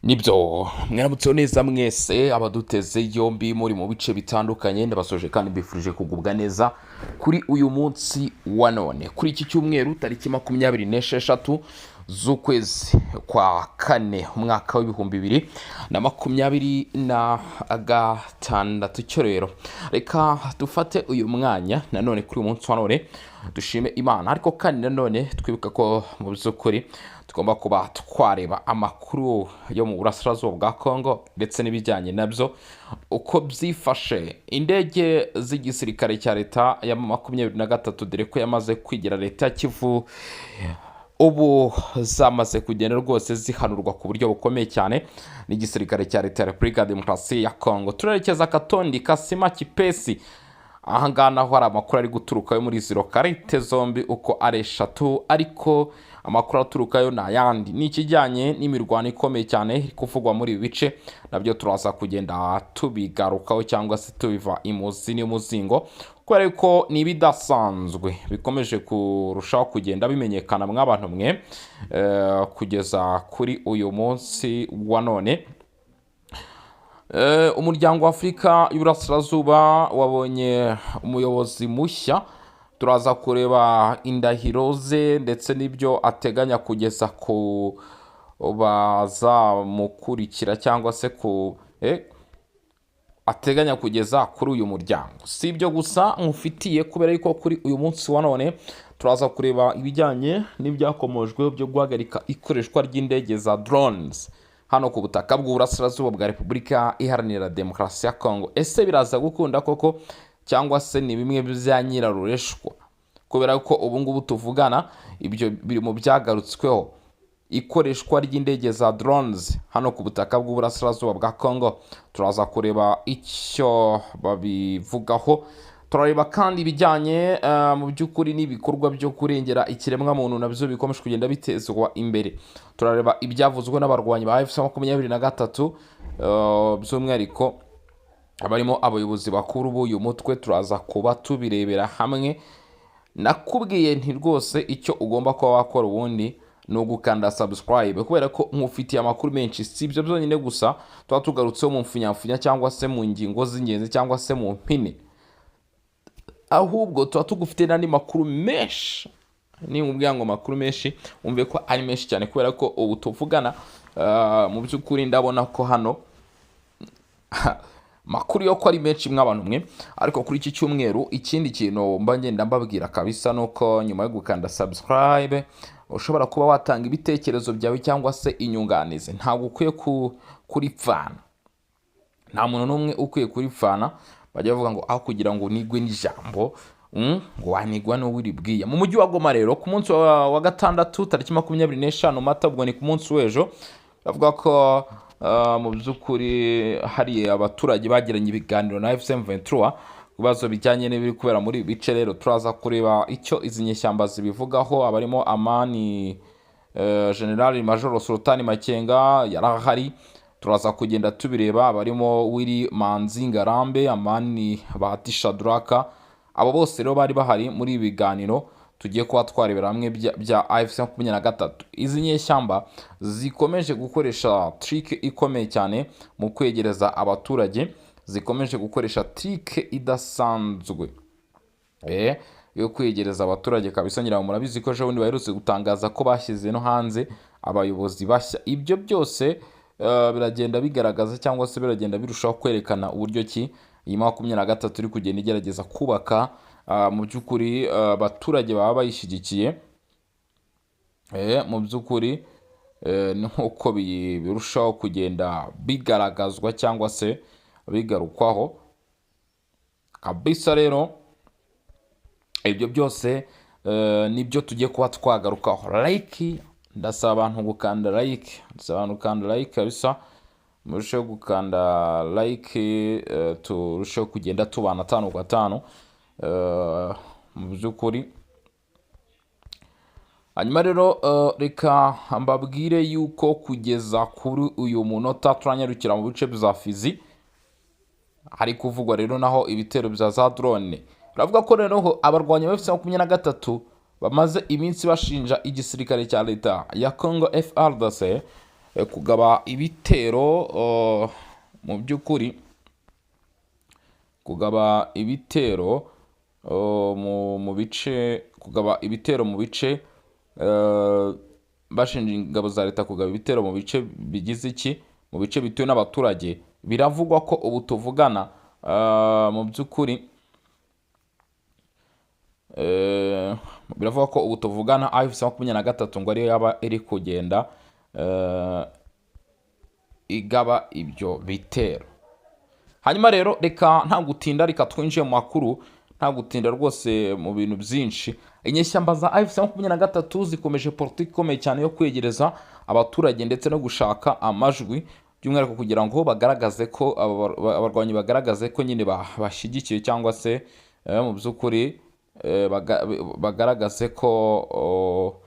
Nibyo, mwaramutseho neza mwese abaduteze yombi muri mu bice bitandukanye. Ndabasoje kandi mbifurije kugubwa neza kuri uyu munsi wa none, kuri iki cyumweru, tariki 26 z'ukwezi kwa kane, umwaka w'2026. Cyo rero reka dufate uyu mwanya nanone kuri uyu munsi wa none dushime Imana, ariko kandi nanone twibuka ko mu by'ukuri tugomba kuba twareba amakuru yo mu burasirazuba bwa Congo ndetse n'ibijyanye nabyo uko byifashe. Indege z'igisirikare cya leta ya 23, dore ko yamaze kwigira leta ya Kivu, ubu zamaze kugenda rwose zihanurwa ku buryo bukomeye cyane n'igisirikare cya leta ya Repubulika ya Demokarasi ya Congo. Turerekeza Katondi, Kasima, Kipesi. Ahangaha naho hari amakuru ari guturukayo muri izi localité zombi uko ari eshatu, ariko amakuru aturukayo ni ayandi, ni ikijyanye n'imirwano ikomeye cyane iri kuvugwa muri ibi bice. Nabyo turaza kugenda tubigarukaho cyangwa se tubiva imuzi n'umuzingo, kubera ko ni ibidasanzwe bikomeje kurushaho kugenda bimenyekana mw'abantu mwe kugeza kuri uyu munsi wa none. Umuryango wa Afurika y'Uburasirazuba wabonye umuyobozi mushya. Turaza kureba indahiro ze ndetse n'ibyo ateganya kugeza ku bazamukurikira cyangwa se ku ateganya kugeza kuri uyu muryango. Si ibyo gusa nkufitiye, kubera yuko kuri uyu munsi wa none turaza kureba ibijyanye n'ibyakomojweho byo guhagarika ikoreshwa ry'indege za drones hano ku butaka bw'uburasirazuba bwa Repubulika Iharanira Demokarasi ya Kongo. Ese biraza gukunda koko, cyangwa se ni bimwe bya nyirarureshwa? Kubera ko ubu ngubu tuvugana ibyo biri mu byagarutsweho, ikoreshwa ry'indege za drones hano ku butaka bw'uburasirazuba bwa Congo. Turaza kureba icyo babivugaho. Turareba kandi ibijyanye mu by'ukuri n'ibikorwa byo kurengera ikiremwamuntu, nabyo bikomeje kugenda bitezwa imbere. Turareba ibyavuzwe n'abarwanyi ba AFC 23, by'umwihariko abarimo abayobozi bakuru b'uyu mutwe. Turaza kuba tubirebera hamwe. Nakubwiye nti rwose icyo ugomba kuba wakora ubundi ni ugukanda subscribe, kubera ko nkufitiye amakuru menshi. Si ibyo byonyine gusa tuba tugarutseho mu mfunyamfunya cyangwa se mu ngingo z'ingenzi cyangwa se mu mpine, ahubwo tuba tugufite n'andi makuru menshi. Niba ngo amakuru menshi, wumve ko ari menshi cyane, kubera ko ubu tuvugana mu by'ukuri ndabona ko hano makuru yo ko ari menshi mw'abantu mwe. Ariko kuri iki cyumweru, ikindi kintu mba ngenda mbabwira kabisa ni uko nyuma yo gukanda subscribe ushobora kuba watanga ibitekerezo byawe cyangwa se inyunganizi. Ntabwo ukwiye kuripfana, nta muntu n'umwe ukwiye kuripfana. Bajya bavuga ngo aho kugira ngo unigwe n'ijambo, ngo wanigwa n'uwiribwiye. Mu mujyi wa Goma rero, ku munsi wa gatandatu, tariki 25 Mata, ubwo ni ku munsi w'ejo, bavuga ko mu by'ukuri hari abaturage bagiranye ibiganiro na AFC M23 ku bibazo bijyanye n'ibiri kubera muri ibi bice. Rero turaza kureba icyo izi nyeshyamba zibivugaho. Abarimo Amani General Major Sultani Makenga yarahari, turaza kugenda tubireba. Barimo Willy Manzi Ngarambe, Amani Bahati Shadraka, abo bose rero bari bahari muri ibi biganiro tugiye kuba twarebera hamwe bya AFC 23. Izi nyeshyamba zikomeje gukoresha trick ikomeye cyane mu kwegereza abaturage, zikomeje gukoresha trick idasanzwe yo kwegereza abaturage kabisa. Ngira ngo murabizi ko ejo bundi baherutse gutangaza ko bashyize no hanze abayobozi bashya. Ibyo byose biragenda bigaragaza cyangwa se biragenda birushaho kwerekana uburyo ki iyi 23 iri kugenda igerageza kubaka mu by'ukuri abaturage baba bayishyigikiye. Mu by'ukuri ni nk'uko birushaho kugenda bigaragazwa cyangwa se bigarukwaho kabisa. Rero ibyo byose nibyo tugiye kuba twagarukaho. Like, ndasaba abantu gukanda like, ndasaba abantu gukanda like kabisa, murusheho gukanda like, turusheho kugenda tubana tanu kwa tanu mu by'ukuri. Hanyuma rero reka mbabwire yuko kugeza kuri uyu munota turanyarukira mu bice bya Fizi, hari kuvugwa rero naho ibitero bya za drone. Baravuga ko rero abarwanyi ba AFC 23 bamaze iminsi bashinja igisirikare cya leta ya Congo FARDC. kugaba ibitero, mu by'ukuri kugaba ibitero mu bice, kugaba ibitero mu bice, bashinja ingabo za leta kugaba ibitero mu bice bigize iki, mu bice bituwe n'abaturage. Biravugwa ko ubu tuvugana, mu by'ukuri, biravugwa ko ubu tuvugana AFC 23 ngo ariyo yaba iri kugenda igaba ibyo bitero. Hanyuma rero reka nta gutinda, reka twinjiye mu makuru nta gutinda rwose mu bintu byinshi. Inyeshyamba za AFC 23 zikomeje politiki ikomeye cyane yo kwegereza abaturage ndetse no gushaka amajwi, by'umwihariko kugira ngo bagaragaze ko abarwanyi bagaragaze ko nyine bashyigikiye cyangwa se mu by'ukuri bagaragaze ko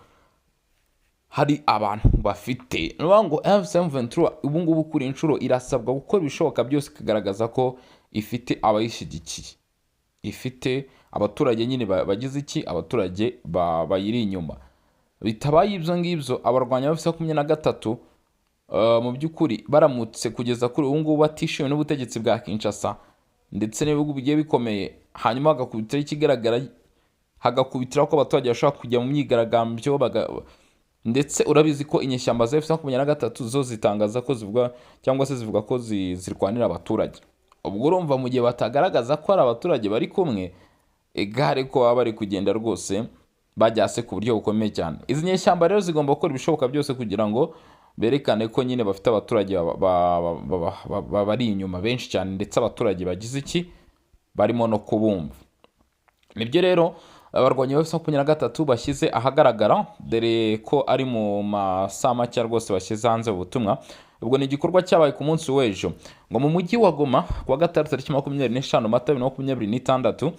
hari abantu bafite. Ni ukuvuga ngo AFC M23 ubu ngubu kuri inshuro irasabwa gukora ibishoboka byose ikagaragaza ko ifite abayishyigikiye, ifite abaturage nyine bagize iki, abaturage bayiri inyuma. Bitabaye ibyo ngibyo, abarwanya ba AFC 23, mu by'ukuri baramutse kugeza kuri ubu ngubu batishimiwe n'ubutegetsi bwa Kinshasa ndetse n'ibihugu bigiye bikomeye, hanyuma hagakubitiraho ikigaragara, hagakubitiraho ko abaturage bashobora kujya mu myigaragambyo, ndetse urabizi ko inyeshyamba za AFC 23 zo zitangaza ko zivuga cyangwa se zivuga ko zirwanira abaturage. Ubwo urumva mu gihe batagaragaza ko hari abaturage bari kumwe, igare ko baba bari kugenda rwose bajyase ku buryo bukomeye cyane. Izi nyeshyamba rero zigomba gukora ibishoboka byose kugira ngo berekane ko nyine bafite abaturage bari inyuma benshi cyane, ndetse abaturage bagize iki, barimo no kubumva. Nibyo rero abarwanyi ba AFC 23 bashyize ahagaragara, dore ko ari mu masaha make rwose bashyize hanze ubutumwa. Ubwo ni igikorwa cyabaye ku munsi w'ejo ngo mu mujyi wa Goma ku wa gatandatu tariki 25 Mata 2026,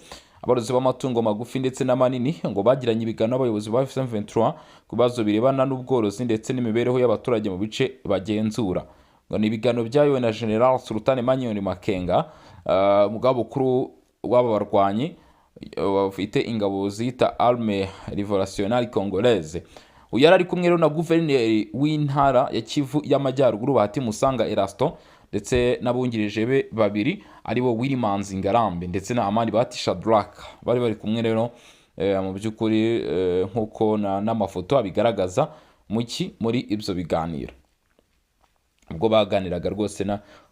aborozi b'amatungo magufi ndetse n'amanini ngo bagiranye ibiganiro n'abayobozi ba AFC M23 ku bibazo birebana n'ubworozi ndetse n'imibereho y'abaturage mu bice bagenzura. Ngo ni ibiganiro byayobowe na General Sultan Emmanuel Makenga, umugaba mukuru w'aba barwanyi bafite ingabo zita Armée Révolutionnaire Congolaise. Uyu yari ari kumwe rero na guverineri w'intara ya Kivu y'Amajyaruguru, Bahati Musanga Erasto, ndetse n'abungirije be babiri aribo Willimanzi Ngarambe ndetse na Amani Bahati Shadrack. Bari kumwe rero, mu by'ukuri, nk'uko n'amafoto abigaragaza muki muri ibyo biganiro ubwo baganiraga rwose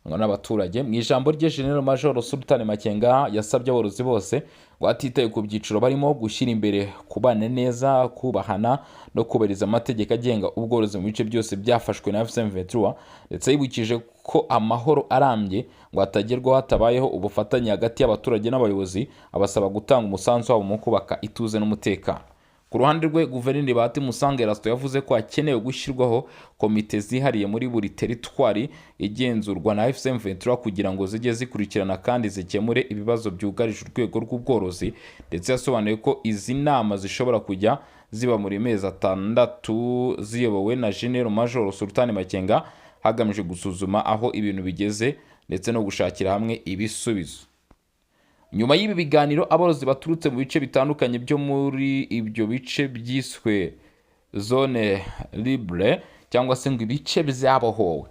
n'abaturage. Mu ijambo rye, General Major Sultan Makenga yasabye aborozi bose ngo atitaye ku byiciro barimo gushyira imbere kubana neza, kubahana no kubahiriza amategeko agenga ubworozi mu bice byose byafashwe na AFC M23, ndetse yibukije ko amahoro arambye ngo atagerwaho hatabayeho ubufatanye hagati y'abaturage n'abayobozi, abasaba gutanga umusanzu wabo mu kubaka ituze n'umutekano. Ku ruhande rwe, Guverineri Bahati Musanga Erasto yavuze ko hakenewe gushyirwaho komite zihariye muri buri teritwari igenzurwa na AFC M23 kugira ngo zijye zikurikirana kandi zikemure ibibazo byugarije urwego rw'ubworozi, ndetse yasobanuye ko izi nama zishobora kujya ziba muri mezi 6 ziyobowe na General Major Sultan Makenga, hagamijwe gusuzuma aho ibintu bigeze ndetse no gushakira hamwe ibisubizo. Nyuma y'ibi biganiro, aborozi baturutse mu bice bitandukanye byo muri ibyo bice byiswe zone libre cyangwa se ngo ibice byabohowe,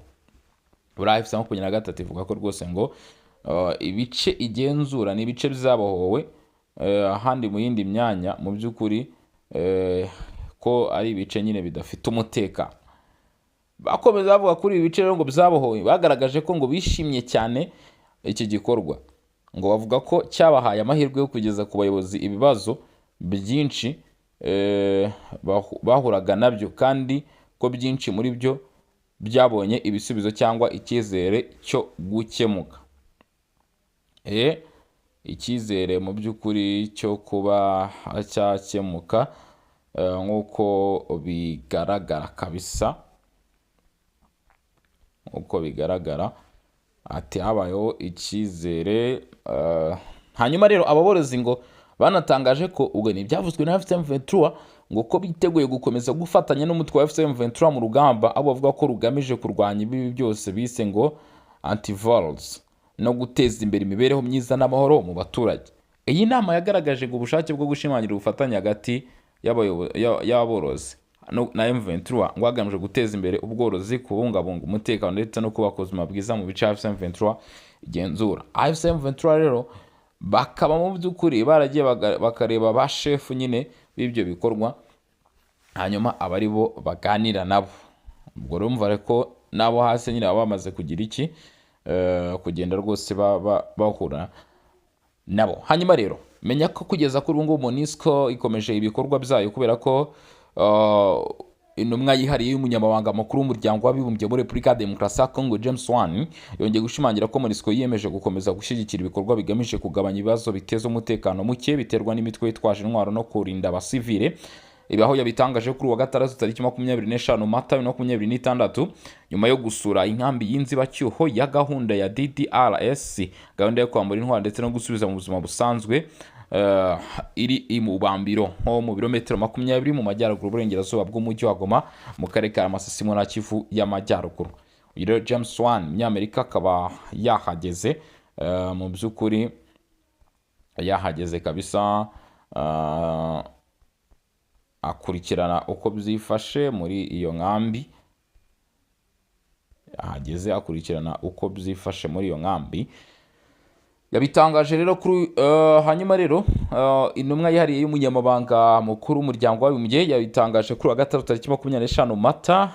buri AFC 23 ivuga ko rwose ngo ibice igenzura ni ibice byabohowe, ahandi mu yindi myanya mu by'ukuri ko ari ibice nyine bidafite umutekano. Bakomeza bavuga kuri ibi bice rero ngo byabohowe, bagaragaje ko ngo bishimye cyane iki gikorwa, ngo bavuga ko cyabahaye amahirwe yo kugeza ku bayobozi ibibazo byinshi bahuraga nabyo, kandi ko byinshi muri byo byabonye ibisubizo cyangwa icyizere cyo gukemuka. Icyizere mu by'ukuri cyo kuba cyakemuka, nk'uko bigaragara kabisa, nk'uko bigaragara ati habayeho icyizere. Hanyuma rero aba borozi ngo banatangaje ko, ubwo ni ibyavuzwe na AFC M23, ngo ko biteguye gukomeza gufatanya n'umutwe wa AFC M23 mu rugamba, aho bavuga ko rugamije kurwanya ibibi byose bise ngo antivols no guteza imbere imibereho myiza n'amahoro mu baturage. Iyi nama yagaragaje ngo ubushake bwo gushimangira ubufatanye hagati y'aborozi. na M23, ngo hagamijwe guteza imbere ubworozi, kubungabunga umutekano ndetse no kubaka ubuzima bwiza mu bice AFC M23 igenzura. AFC M23 rero bakaba mu by'ukuri baragiye bakareba ba shefu nyine b'ibyo bikorwa, hanyuma aba ari bo baganira nabo. Ubwo urumva ko nabo hasi nyine baba bamaze kugira iki, kugenda rwose bahura nabo. Hanyuma rero menya ko kugeza kuri ubu ngubu MONUSCO ikomeje ibikorwa byayo, kubera ko intumwa yihariye y'umunyamabanga mukuru w'Umuryango w'Abibumbye muri Repubulika ya Demokarasi ya Congo, James Swan, yongeye gushimangira ko MONUSCO yiyemeje gukomeza gushyigikira ibikorwa bigamije kugabanya ibibazo biteza umutekano muke biterwa n'imitwe yitwaje intwaro no kurinda abasivile. Ibi aho yabitangaje kuri uwa gatandatu tariki 25 Mata 2026, nyuma yo gusura inkambi y'inzibacyuho ya gahunda ya DDRS, gahunda yo kwambura intwaro ndetse no gusubiza mu buzima busanzwe, iri i Mubambiro, nko mu birometero 20 mu majyaruguru burengerazuba bw'umujyi wa Goma, mu karere ka Masisi, mu ntara Kivu y'Amajyaruguru. Uyu rero James Swan, Umunyamerika, akaba yahageze, mu by'ukuri yahageze kabisa, akurikirana uko byifashe muri iyo nkambi. Yahageze akurikirana uko byifashe muri iyo nkambi. Yabitangaje rero kuri hanyuma rero intumwa yihariye y'umunyamabanga mukuru w'Umuryango w'Abibumbye yabitangaje kuri wa gatatu tariki 25 Mata,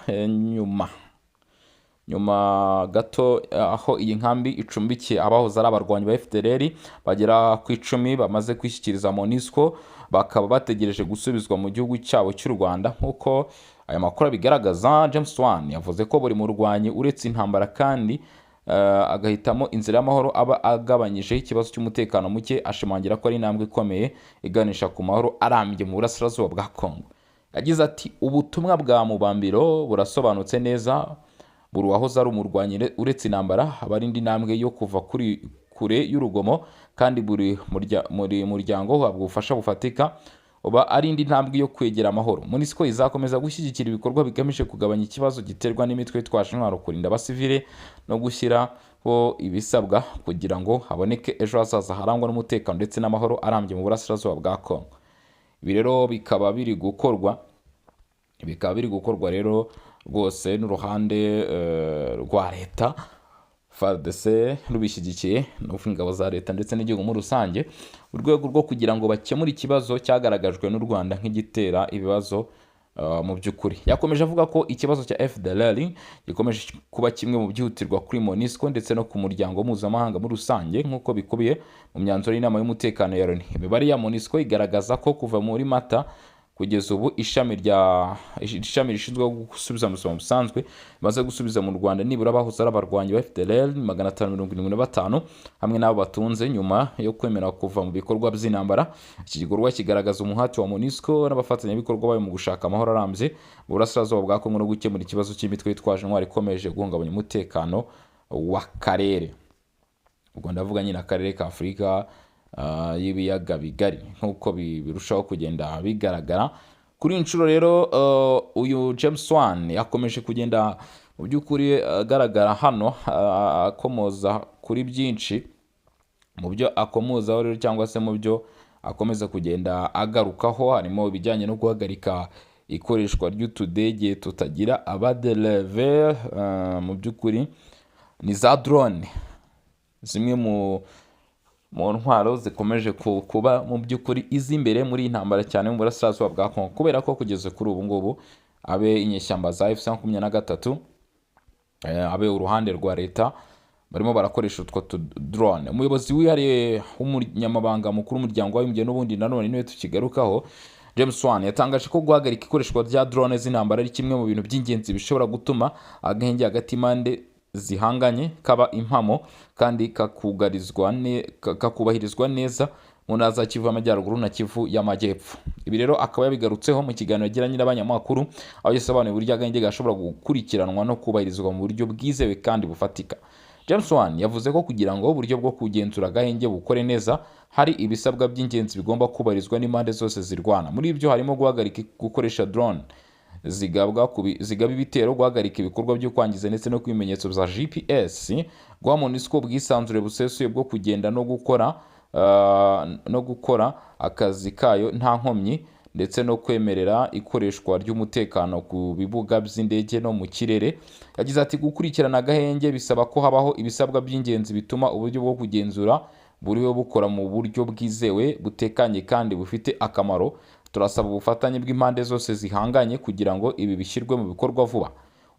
nyuma gato aho iyi nkambi icumbikiye abahoze ari abarwanyi ba FDLR bagera ku 10 bamaze kwishyikiriza MONUSCO, bakaba bategereje gusubizwa mu gihugu cyabo cy'u Rwanda, nk'uko aya makuru abigaragaza. James Swan yavuze ko buri murwanyi uretse intambara kandi agahitamo inzira y'amahoro aba agabanyije ikibazo cy'umutekano muke, ashimangira ko ari intambwe ikomeye iganisha ku mahoro arambye mu burasirazuba bwa Congo. Yagize ati: "Ubutumwa bwa Mubambiro burasobanutse neza. Buri wahoze ari umurwanyi uretse intambara aba ari indi ntambwe yo kuva kuri kure y'urugomo, kandi buri muryango uhabwa ubufasha bufatika uba ari indi ntambwe yo kwegera amahoro. MONUSCO izakomeza gushyigikira ibikorwa bigamije kugabanya ikibazo giterwa n'imitwe yitwaje intwaro, kurinda abasivile no gushyiraho ibisabwa kugira ngo haboneke ejo hazaza harangwa n'umutekano ndetse n'amahoro arambye mu burasirazuba bwa Congo." Ibi rero bikaba biri gukorwa rero rwose n'uruhande rwa leta, FARDC rubishyigikiye, n'ingabo za leta ndetse n'igihugu muri rusange, mu rwego rwo kugira ngo bakemure ikibazo cyagaragajwe n'u Rwanda nk'igitera ibibazo mu by'ukuri. Yakomeje avuga ko ikibazo cya FDLR gikomeje kuba kimwe mu byihutirwa kuri MONUSCO ndetse no ku muryango mpuzamahanga muri rusange, nk'uko bikubiye mu myanzuro y'inama y'umutekano ya Loni. Imibare ya MONUSCO igaragaza ko kuva muri Mata kugeza ubu, ishami rishinzwe gusubiza mu buzima busanzwe rimaze gusubiza mu Rwanda nibura abahoze ari abarwanyi ba FDLR 575 hamwe n'abo batunze, nyuma yo kwemera kuva mu bikorwa by'intambara. Iki gikorwa kigaragaza umuhati wa MONUSCO n'abafatanyabikorwa bayo mu gushaka amahoro arambye mu burasirazuba bwa Kongo no gukemura ikibazo cy'imitwe yitwaje intwaro ikomeje guhungabanya umutekano w'akarere. Ubwo ndavuga nyine akarere ka Afurika y'ibiyaga bigari, nk'uko birushaho kugenda bigaragara. Kuri iyi nshuro rero uyu James Swan yakomeje kugenda mu by'ukuri agaragara hano, akomoza kuri byinshi. Mu byo akomozaho rero, cyangwa se mu byo akomeza kugenda agarukaho, harimo ibijyanye no guhagarika ikoreshwa ry'utudege tutagira abadereve. Mu by'ukuri ni za drone, zimwe mu ntwaro zikomeje kuba mu by'ukuri iz'imbere muri iyi ntambara, cyane mu burasirazuba bwa Congo, kubera ko kugeza kuri ubu ngubu abe inyeshyamba za AFC 23, abe uruhande rwa leta, barimo barakoresha utwo tu drone. Umuyobozi wihariye w'umunyamabanga mukuru w'Umuryango w'Abibumbye n'ubundi nanone niwe tukigarukaho, James Swan, yatangaje ko guhagarika ikoreshwa rya drone z'intambara ari kimwe mu bintu by'ingenzi bishobora gutuma agahenge hagati y'impande zihanganye kaba impamo kandi kakubahirizwa neza mu ntara za Kivu y'Amajyaruguru na Kivu y'Amajyepfo. Ibi rero akaba yabigarutseho mu kiganiro yagiranye n'abanyamakuru, aho yasobanuye uburyo agahenge gashobora gukurikiranwa no kubahirizwa mu buryo bwizewe kandi bufatika. James Swan yavuze ko kugira ngo uburyo bwo kugenzura agahenge bukore neza, hari ibisabwa by'ingenzi bigomba kubahirizwa n'impande zose zirwana. Muri ibyo harimo guhagarika gukoresha drone zigaba ibitero, guhagarika ibikorwa byo kwangiza ndetse no ku bimenyetso bya GPS, guha MONUSCO ubwisanzure busesuye bwo kugenda no gukora akazi kayo nta nkomyi, ndetse no kwemerera ikoreshwa ry'umutekano ku bibuga by'indege no mu kirere. Yagize ati: "Gukurikirana agahenge bisaba ko habaho ibisabwa by'ingenzi bituma uburyo bwo kugenzura buriho bukora mu buryo bwizewe, butekanye kandi bufite akamaro. Turasaba ubufatanye bw'impande zose zihanganye kugira ngo ibi bishyirwe mu bikorwa vuba."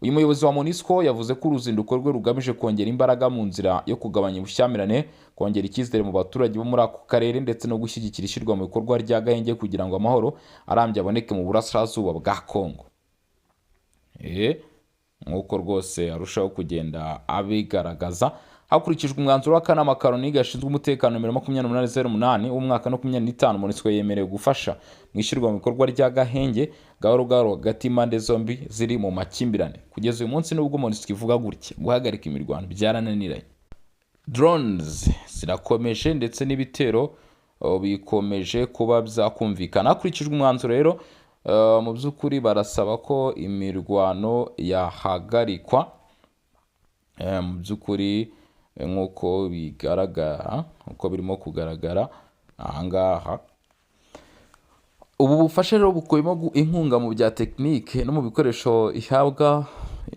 Uyu muyobozi wa MONUSCO yavuze ko uruzinduko rwe rugamije kongera imbaraga mu nzira yo kugabanya ubushyamirane, kongera icyizere mu baturage bo muri ako karere, ndetse no gushyigikira ishyirwa mu bikorwa ry'agahenge kugira ngo amahoro arambye aboneke mu burasirazuba bwa Kongo. Nk'uko rwose arushaho kugenda abigaragaza, hakurikijwe umwanzuro w'akanama ka Loni gashinzwe umutekano nimero 2808 w'umwaka 25, MONUSCO yemerewe gufasha mu ishyirwa mu bikorwa ry'agahenge gahoro gahoro hagati y'impande zombi ziri mu makimbirane. Kugeza uyu munsi, nubwo MONUSCO ivuga gutya, guhagarika imirwano byarananiranye. Drones zirakomeje ndetse n'ibitero bikomeje kuba byakumvikana. Hakurikijwe umwanzuro rero, mu by'ukuri barasaba ko imirwano yahagarikwa. Mu by'ukuri, nk'uko bigaragara, uko birimo kugaragara ahangaha, ubu bufasha rero bukubiyemo inkunga mu bya tekinike no mu bikoresho ihabwa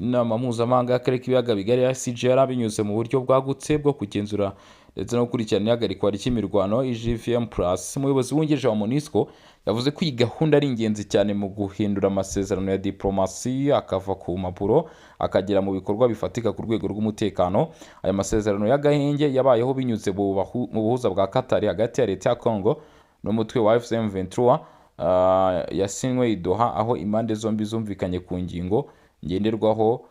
inama mpuzamahanga y'akarere k'ibiyaga bigari ya ICGLR, binyuze mu buryo bwagutse bwo kugenzura ndetse no gukurikirana ihagarikwa ry'imirwano, IGVM+. Umuyobozi wungirije wa MONUSCO yavuze ko iyi gahunda ari ingenzi cyane mu guhindura amasezerano ya diplomasi akava ku mpapuro akagera mu bikorwa bifatika ku rwego rw'umutekano. Aya masezerano y'agahenge yabayeho binyuze mu buhuza bwa Qatar hagati ya leta ya Congo n'umutwe wa AFC M23, yasinywe i Doha, aho impande zombi zumvikanye ku ngingo ngenderwaho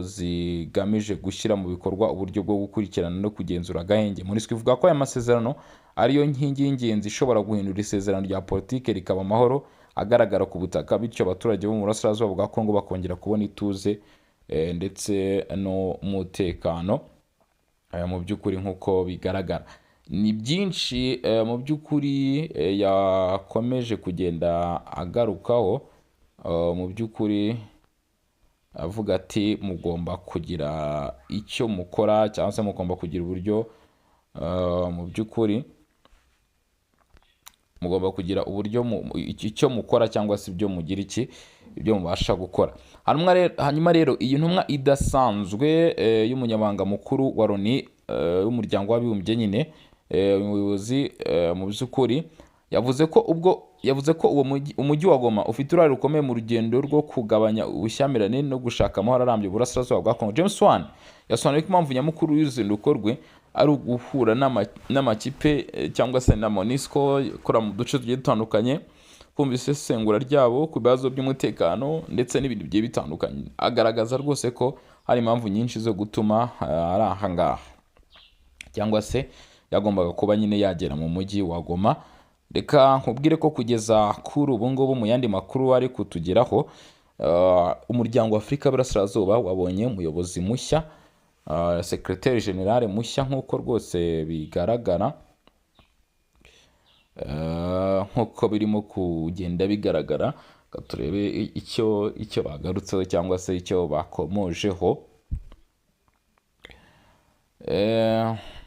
zigamije gushyira mu bikorwa uburyo bwo gukurikirana no kugenzura agahenge. MONUSCO ivuga ko aya masezerano ariyo nkingi y'ingenzi ishobora guhindura isezerano rya politike rikaba amahoro agaragara ku butaka, bityo abaturage bo mu burasirazuba bwa Kongo bakongera kubona ituze ndetse n'umutekano. Mu by'ukuri, nk'uko bigaragara, ni byinshi mu by'ukuri yakomeje kugenda agarukaho, mu by'ukuri avuga ati: "Mugomba kugira icyo mukora cyangwa se mugomba kugira uburyo, mu by'ukuri mugomba kugira uburyo icyo mukora cyangwa se ibyo mugira iki, ibyo mubasha gukora." Hanyuma rero iyi ntumwa idasanzwe y'umunyamabanga mukuru wa Loni, w'umuryango w'abibumbye nyine, umuyobozi mu by'ukuri yavuze ko ubwo yavuze ko uwo umujyi wa Goma ufite uruhare rukomeye mu rugendo rwo kugabanya ubushyamirane no gushaka amahoro arambye mu burasirazuba bwa Kongo. James Swan yasobanuye ko impamvu nyamukuru y'uruzinduko rwe ari uguhura n'amakipe cyangwa se na MONUSCO ikora mu duce tugiye dutandukanye, kumva isesengura ryabo ku bibazo by'umutekano ndetse n'ibindi bigiye bitandukanye. Agaragaza rwose ko hari impamvu nyinshi zo gutuma ari aha ngaha cyangwa se yagombaga kuba nyine yagera mu mujyi wa Goma. Reka nkubwire ko kugeza kuri ubu ngubu, mu yandi makuru ari kutugeraho, umuryango wa Afurika y'Iburasirazuba wabonye umuyobozi mushya, secrétaire général mushya, nk'uko rwose bigaragara, nk'uko birimo kugenda bigaragara. Reka turebe icyo bagarutseho cyangwa se icyo bakomojeho.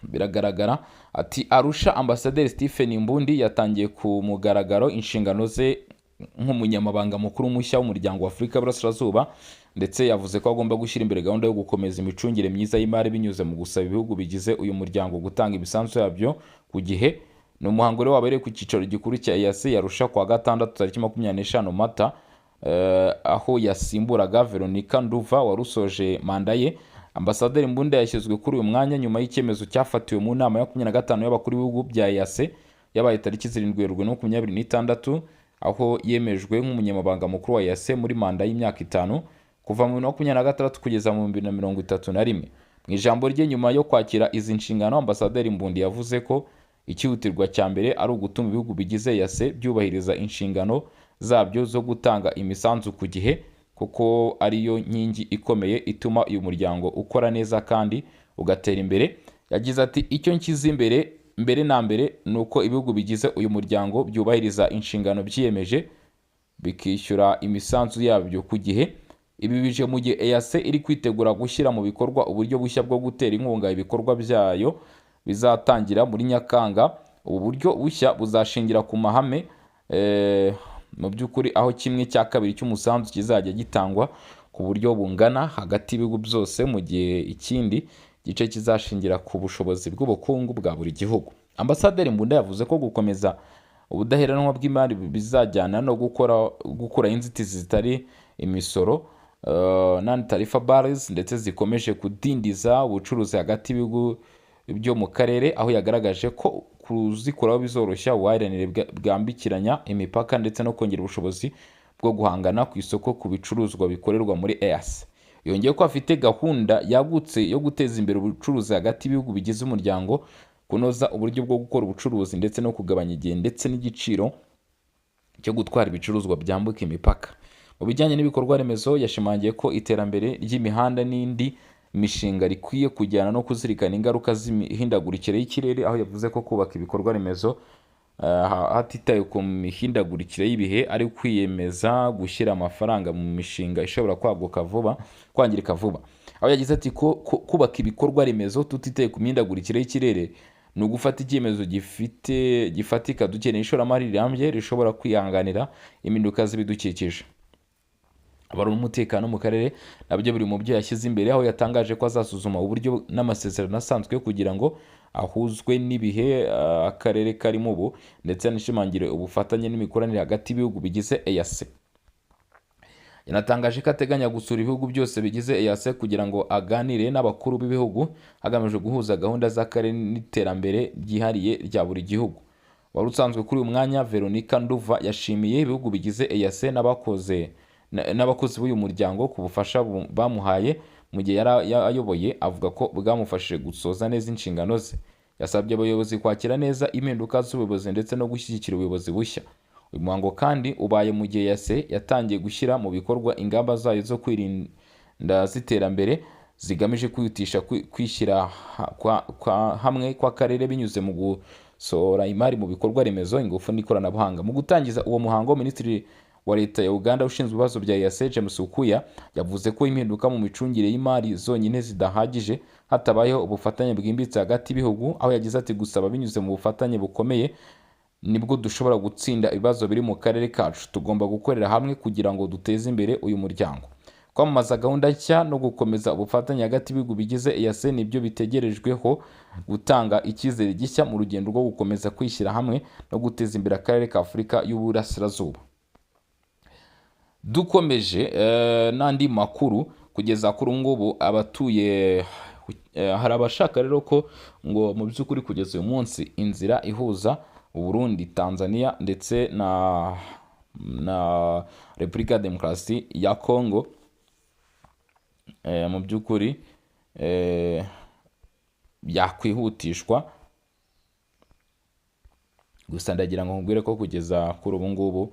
Biragaragara ati: "Arusha, Ambasaderi Stephen Mbundi yatangiye ku mugaragaro inshingano ze nk'umunyamabanga mukuru mushya w'umuryango wa Afurika y'Iburasirazuba, ndetse yavuze ko agomba gushyira imbere gahunda yo gukomeza imicungire myiza y'imari binyuze mu gusaba ibihugu bigize uyu muryango gutanga imisanzu yabyo ku gihe." Ni umuhango rero wabereye ku cyicaro gikuru cya EAC Arusha kuwa gatandatu tariki 25 Mata, aho yasimburaga Veronica Nduva wari usoje manda ye. Ambasaderi Mbunda yashyizwe kuri uyu mwanya nyuma y'icyemezo cyafatiwe mu nama ya 25 y'abakuru b'ibihugu bya EAC yabaye tariki 7 Werurwe 26, aho yemejwe nk'umunyamabanga mukuru wa EAC muri manda y'imyaka 5 kuva mu 2026 kugeza mu 2031. Mu ijambo rye nyuma yo kwakira izi nshingano, Ambasaderi Mbundi yavuze ko icyihutirwa cya mbere ari ugutuma ibihugu bigize EAC byubahiriza inshingano zabyo zo gutanga imisanzu ku gihe, kuko ariyo nkingi ikomeye ituma uyu muryango ukora neza kandi ugatera imbere. Yagize ati: "Icyo nshyize imbere mbere na mbere ni uko ibihugu bigize uyu muryango byubahiriza inshingano byiyemeje, bikishyura imisanzu yabyo ku gihe." Ibi bije mu gihe EAC iri kwitegura gushyira mu bikorwa uburyo bushya bwo gutera inkunga ibikorwa byayo bizatangira muri Nyakanga. Ubu buryo bushya buzashingira ku mahame Mu by'ukuri aho 1/2 cy'umusanzu kizajya gitangwa ku buryo bungana hagati y'ibihugu byose, mu gihe ikindi gice kizashingira ku bushobozi bw'ubukungu bwa buri gihugu. Ambasaderi Mbunda yavuze ko gukomeza ubudaheranwa bw'imari bizajyana no gukuraho inzitizi zitari imisoro, non-tariff barriers, ndetse zikomeje kudindiza ubucuruzi hagati y'ibihugu byo mu karere, aho yagaragaje ko kuzikuraho bizoroshya ubuhahiranire bwambukiranya imipaka ndetse no kongera ubushobozi bwo guhangana ku isoko ku bicuruzwa bikorerwa muri EAC. Yongeye ko afite gahunda yagutse yo guteza imbere ubucuruzi hagati y'ibihugu bigize umuryango, kunoza uburyo bwo gukora ubucuruzi ndetse no kugabanya igihe ndetse n'igiciro cyo gutwara ibicuruzwa byambuka imipaka. Mu bijyanye n'ibikorwa remezo, yashimangiye ko iterambere ry'imihanda n'indi mishinga rikwiye kujyana no kuzirikana ingaruka z'imihindagurikire y'ikirere, aho yavuze ko kubaka ibikorwa remezo hatitawe ku mihindagurikire y'ibihe ari kwiyemeza gushyira amafaranga mu mishinga ishobora kwaguka vuba, kwangirika vuba, aho yagize ati ko kubaka ibikorwa remezo tutitaye ku mihindagurikire y'ikirere ni ugufata icyemezo gifite gifatika. Dukeneye ishoramari rirambye rishobora kwihanganira impinduka z'ibidukikije. Abari umutekano mu karere nabyo biri mu byo yashyize imbere, aho yatangaje ko azasuzuma uburyo n'amasezerano asanzwe kugira ngo ahuzwe n'ibihe akarere karimo ubu, ndetse anashimangire ubufatanye n'imikoranire hagati y'ibihugu bigize EAC. Yanatangaje ko ateganya gusura ibihugu byose bigize EAC kugira ngo aganire n'abakuru b'ibihugu, hagamijwe guhuza gahunda z'akarere n'iterambere ryihariye rya buri gihugu. Wari usanzwe kuri uyu mwanya, Veronica Nduva, yashimiye ibihugu bigize EAC n'abakozi b'uyu muryango ku bufasha bamuhaye mu gihe yari ayoboye, avuga ko bwamufashije gusoza neza inshingano ze. Yasabye abayobozi kwakira neza impinduka z'ubuyobozi ndetse no gushyigikira ubuyobozi bushya. Uyu muhango kandi ubaye mu gihe EAC yatangiye gushyira mu bikorwa ingamba zayo zo kwirinda z'iterambere zigamije kwihutisha kwishyira hamwe kw'akarere binyuze mu gusohora imari mu bikorwa remezo, ingufu n'ikoranabuhanga. Mu gutangiza uwo muhango, Minisitiri wa Leta ya Uganda ushinzwe ibibazo bya EAC, James Okuya, yavuze ko impinduka mu micungire y'imari zonyine zidahagije hatabayeho ubufatanye bwimbitse hagati y'ibihugu, aho yagize ati: "Gusaba binyuze mu bufatanye bukomeye nibwo dushobora gutsinda ibibazo biri mu karere kacu. Tugomba gukorera hamwe kugira ngo duteze imbere uyu muryango." Kwamamaza gahunda nshya no gukomeza ubufatanye hagati y'ibihugu bigize EAC nibyo bitegerejweho gutanga icyizere gishya mu rugendo rwo gukomeza kwishyira hamwe no guteza imbere akarere ka Afurika y'Uburasirazuba. Dukomeje n'andi makuru, kugeza kuri ubu ngubu abatuye hari abashaka rero ko ngo mu by'ukuri kugeza uyu munsi inzira ihuza Uburundi, Tanzania ndetse na Repubulika ya Demokarasi ya Congo mu by'ukuri yakwihutishwa. Gusa ndagira ngo nkubwire ko kugeza kuri ubu ngubu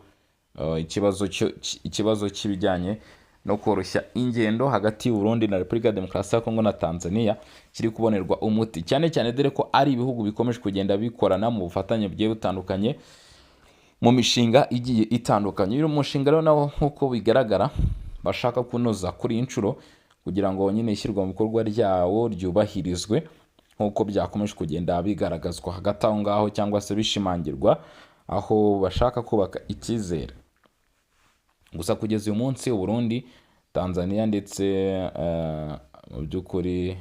ikibazo cy'ibijyanye no koroshya ingendo hagati y'u Burundi na Repubulika ya Demokarasi ya Kongo na Tanzania kiri kubonerwa umuti, cyane cyane dore ko ari ibihugu bikomeje kugenda bikorana mu bufatanye bugiye butandukanye mu mishinga igiye itandukanye. Uyu mushinga rero nawo, nk'uko bigaragara, bashaka kunoza kuri iyi nshuro kugira ngo nyine ishyirwa mu bikorwa ryawo ryubahirizwe nk'uko byakomeje kugenda bigaragazwa hagati aho ngaho cyangwa se bishimangirwa, aho bashaka kubaka icyizere. Gusa kugeza uyu munsi Uburundi, Tanzania ndetse mu by'ukuri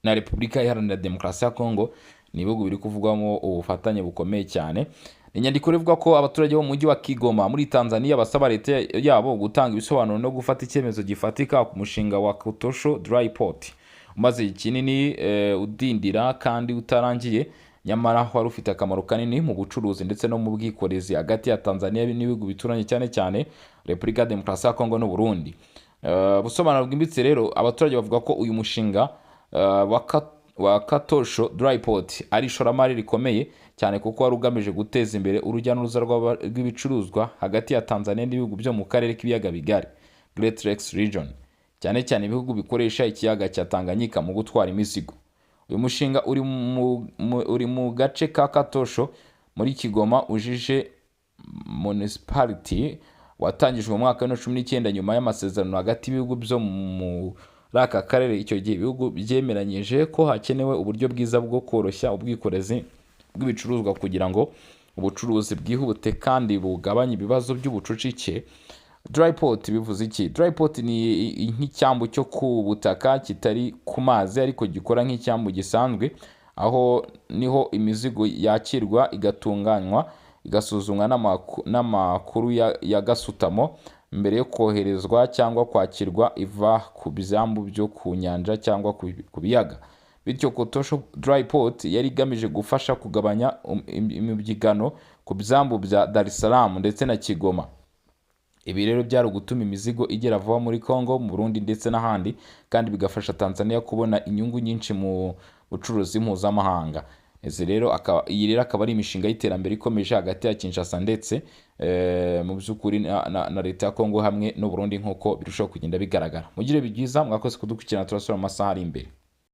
na Repubulika Iharanira Demokarasi ya Kongo ni ibihugu biri kuvugwamo ubufatanye bukomeye cyane. Inyandiko ivuga ko abaturage bo mu mujyi wa Kigoma muri Tanzania basaba leta yabo gutanga ibisobanuro no gufata icyemezo gifatika ku mushinga wa Katosho Dry Port umaze igihe kinini udindira kandi utarangiye, nyamara wari ufite akamaro kanini mu bucuruzi ndetse no mu bwikorezi hagati ya Tanzania n'ibihugu bituranye, cyane cyane Repubulika ya Demokarasi ya Kongo n'u Burundi. Ubusobanuro bwimbitse rero, abaturage bavuga ko uyu mushinga wa Katosho Dry Port ari ishoramari rikomeye cyane kuko wari ugamije guteza imbere urujya n'uruza rw'ibicuruzwa hagati ya Tanzania n'ibihugu byo mu karere k'ibiyaga bigari, Great Lakes Region, cyane cyane ibihugu bikoresha ikiyaga cya Tanganyika mu gutwara imizigo. Uyu mushinga uri mu gace ka Katosho muri Kigoma Ujiji Municipality, watangijwe mu mwaka wa 2019 nyuma y'amasezerano hagati y'ibihugu byo muri aka karere. Icyo gihe ibihugu byemeranyije ko hakenewe uburyo bwiza bwo koroshya ubwikorezi bw'ibicuruzwa kugira ngo ubucuruzi bwihute kandi bugabanye ibibazo by'ubucucike. Dry port bivuze iki? Dry port ni nk'icyambu cyo ku butaka kitari ku mazi ariko gikora nk'icyambu gisanzwe. Aho niho imizigo yakirwa, igatunganywa, igasuzumwa n'amakuru ya gasutamo mbere yo koherezwa cyangwa kwakirwa iva ku byambu byo ku nyanja cyangwa ku biyaga. Bityo Korotosho Dry Port yari igamije gufasha kugabanya imibyigano ku byambu bya Dar es Salaam ndetse na Kigoma. Ibi rero byari ugutuma imizigo igera vuba muri Congo, mu Burundi ndetse n'ahandi, kandi bigafasha Tanzania kubona inyungu nyinshi mu bucuruzi mpuzamahanga. Izi rero akaba, iyi rero akaba ari imishinga y'iterambere ikomeje hagati ya Kinshasa ndetse mu by'ukuri na leta ya Congo hamwe n'u Burundi, nk'uko birushaho kugenda bigaragara. Mugire byiza, mwakoze kudukurikirana, turasubira mu masaha ari imbere.